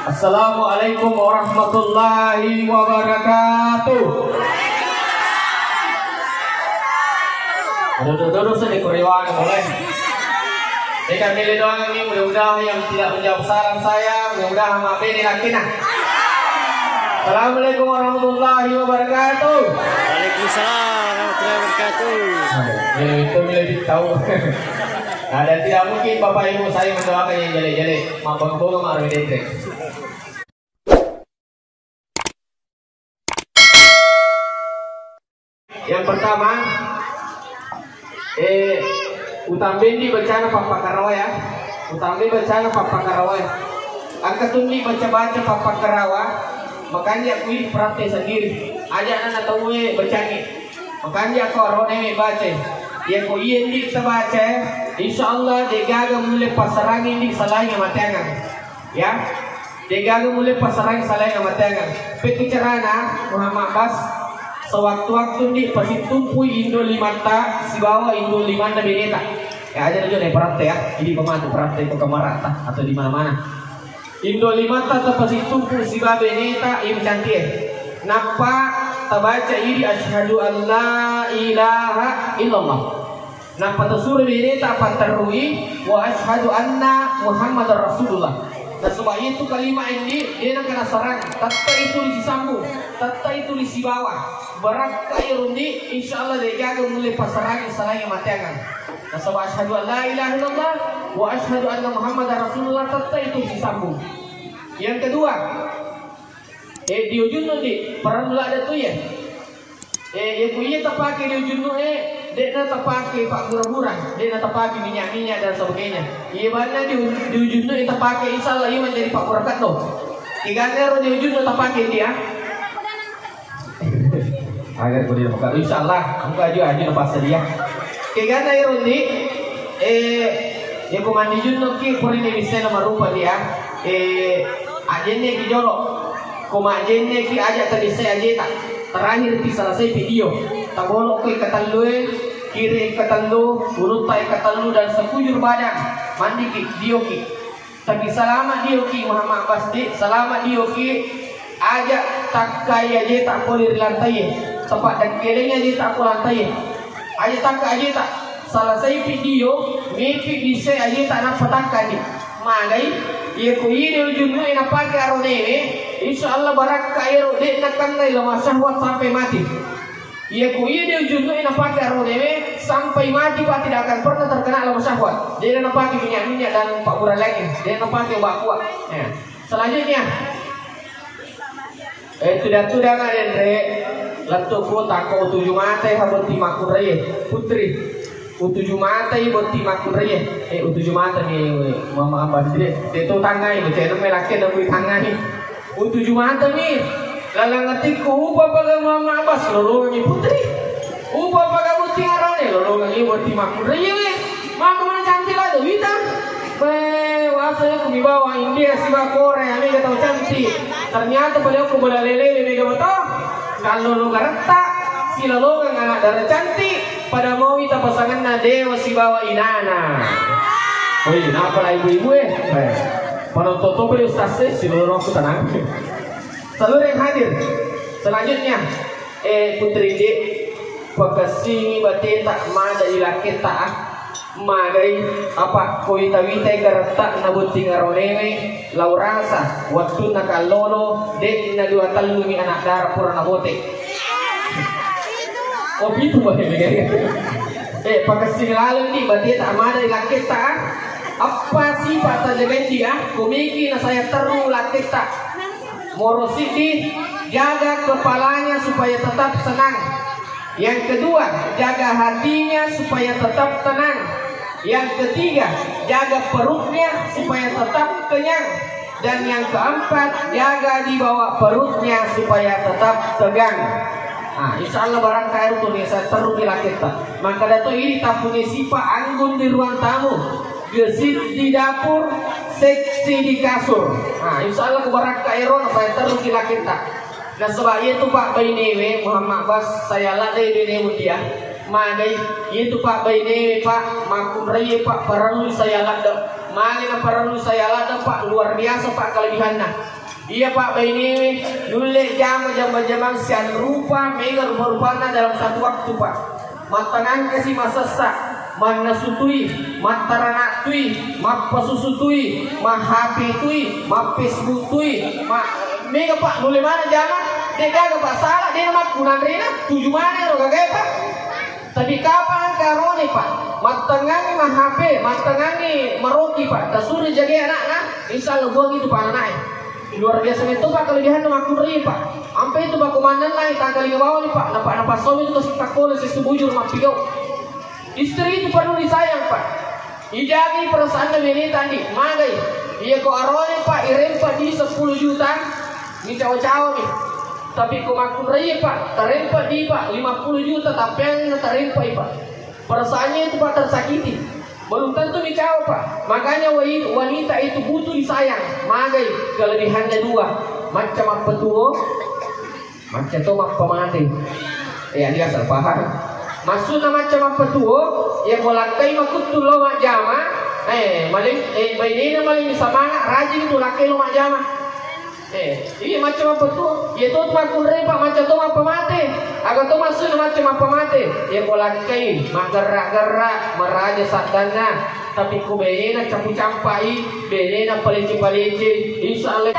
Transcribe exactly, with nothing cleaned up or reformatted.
Assalamualaikum warahmatullahi wabarakatuh. Duduk-duduk sini, kuriwang boleh. Ini kami doang ini, mudah-mudahan yang tidak menjawab salam saya, mudah-mudahan maafin lakinya. Assalamualaikum warahmatullahi wabarakatuh. Waalaikumsalam warahmatullahi wabarakatuh. Nah, itu lebih tahu. Nah, dan tidak mungkin Bapak Ibu saya mendoakan yang jelek-jelek. Maaf, Bapak Ibu, maaf, Bapak Ibu. Yang pertama, eh, utambendi bacana pappakarawa ya. Utambe bacana pappakarawa ya. Angka tundi baca-baca pappakarawa, makanya kui praktek sendiri. Aja anak tahu bacangi. Makanya kau rone baca. Ya ko iya ndi tabaca, insya Allah degaga mulle passarangi ndi salain mateangan. Ya, degaga mulle passarangi salain amateangan. Pekki carana, Muhammad Bas, sewaktu-waktu ndi pasittumpui indo limatta sibawa indo limanna beneta. Ya, aja aja deh praktek ya. Jadi pematu praktek ke kamaratta atau di mana-mana. Indo limatta tapasittumpu sibawa beneta, ini cantik ya. Nappa tabaca ini asyhadu an la ilaha illallah. Nappa tasuro beneta patterrui, "Wa asyhadu anna Muhammadar Rasulullah." Nasaba iyatu kalima endi, de nengka nasarang, tette itu risisambung, tette itu risibawa. Barakka iyaro ndi, insya Allah degaga mulle passarangi salain mateangan. Nasaba asyhadu an la ilaha illallah wa asyhadu anna Muhammadar Rasulullah, tette itu risisambung. Yang kedua, eh, diujunnu ndi, parellu ladde tu ya. Eh, iya ku iya tapake di ujunnu e, de'na tapake pabbura-bura, de'na tapake minyak-minyak dan sebagainya. Iya banna di, di ujunnu e tapake, insya Allah iya menjadi pabbura keddo. Kegana ero di ujunnu tapake dia. Agar ku dia buka, insya Allah, engka aju aju na passedia. Kegana ero ndi, eh, iya ku mandi junnu ki puri ni bisa na marupa dia. Eh, ajenne ki jolo. Ko majjenneki aja tabissai ajeta. Terakhir pi selesai video. Tabolokko ikatellue, kiri ikatellu, ulutta ikatellu dan sekujur badan. Mandiki, dioki. Tapi salama dioki Muhammad Abbas di, salama dioki. Aja takkai ajeta pole ri lantaie. Tepat dan kelengi ajeta ko lantaie. Aja takka ajeta. Selesai video, mipi disse ajeta nappa takkani. Magai, iya ko ide ujunnu e napake aronewe, insya Allah barakka ero de nakennai lemah syahwat sampai mati. Iya ko ide ujunnu e napake aronewe, sampai mati Pak tidak akan pernah terkena lemah syahwat. De napake minyak-minyak dan pabbura lainnya, de napake obat kuat. Ya. Selanjutnya, eh, tudang-tudang adenre, lettu kota ko utuju matai ha botting makkunraie, Putri. Utuju matai botting makkunraie. Eh, utuju mata mi Mama Abbas de. Te to tangai, cedde me lakke na kui tangai. Utuju mata mi. Lalang atikku upa paga Mama Abbas, lolongi Putri. Upa paga botting arone, lolongi botting makkunraie. Maka mana cantik lah, Dewita. Weh, wasa ya kumi bawa India siba Korea, mega tau cantik. Ternyata pada aku bola lele, mega betul. Kalau lo garetta, silolongan anak dara cantik, pada mau ita pasanganna dewa sibawa inana. Woi, kenapa lah ibu-ibu eh? Eh, penonton tuh pada ustaz eh, silolong aku tenang. Seluruh yang hadir. Selanjutnya, eh, Putri Dek, pakessingi bateta mada ilakketta ah. Magai, apa ko wita-witai garetta'na botting aronewe, lao rasa, wettunna kallolo, de'na dua tellumi anak dara pura nabote. Oh, pitu boleh, magai. Eh, pakessing laleng ni, bateta amada ilakketta, ah. Apa sifat tajagandi, ah? Kumiki na saya teru lakketta. Moro siddi, jaga kepalanya supaya tetap senang. Yang kedua, jaga hatinya supaya tetap tenang. Yang ketiga, jaga perutnya supaya tetap kenyang. Dan yang keempat, jaga di bawah perutnya supaya tetap tegang. Nah, insya Allah barang kaya itu nih, saya terus di laketta. Maka dato ini tak punya sifat anggun di ruang tamu, gesit di dapur, seksi di kasur. Nah, insya Allah kebarakka ero, saya terus di laketta. Nasaba iyatu pabbainewe Muhammad Bas saya ladde bene mutia. Magai iyatu pabbainewe Pak makkunraie Pak parellu saya ladde. Magi naparellu saya ladang, Pak, luar biasa, Pak, kelebihanna. Iya, Pak, bainewe nulle jama jama-jamang sian rupa, mega rupa-rupanna dalam satu waktu, Pak. Mattangangkasi masessa, mannasutui, mattaranak tui, mappasusutui, ma-H P tui, ma-Facebook tui, ma-, mega, Pak, nulle mana jama, de gaga, Pak, salah, de namakkunanrena, tuju mana ro gaga, Pak. Tapi kapang engka arone, Pak, mattengngangi ma-H P, mattengngangi maroki, Pak, tasuri jage anakna, insya Allah buang itu, Pak, anaknya. Luar biasa metto, Pak, kelebihanna makkunrai, Pak. Ampe itu, Pak, komannanna tangkalinga bawani, Pak, napa napassomi itu kasi takkono sistu bujur mappigau. Istri itu perlu disayang, Pak. Ijagi perasaanna bene tadi, magai. Iya ko arone, Pak, irempa di sepuluh juta, micawa-cawa mi. Tapi ko makkunrai, Pak, tarempa di, Pak, lima puluh juta, tapi yang tarempa, Pak. Perasaannya itu, Pak, tersakiti. Belum tentu micawa, Pak. Makanya wai-, wanita itu butuh disayang. Magai kelebihannya dua. Macca mappetuo, macca to mappamate. Eh, alias salah paham. Maksudna macca mappetuo, ya ko lakkai makuttu lo majjama, eh, maling, eh, bainena maling semangat, rajin tu lakkai lo majjama. Eh, iya, macca mappetuo. Iya to makkunrai, Pak, macca to mappamate. Aga to maksudna macca mappamate? Ya ko lakkai maggerra-gerra, maraja saddanna. Tapi ko benena capu-campai, benena palece-palece, insya Allah.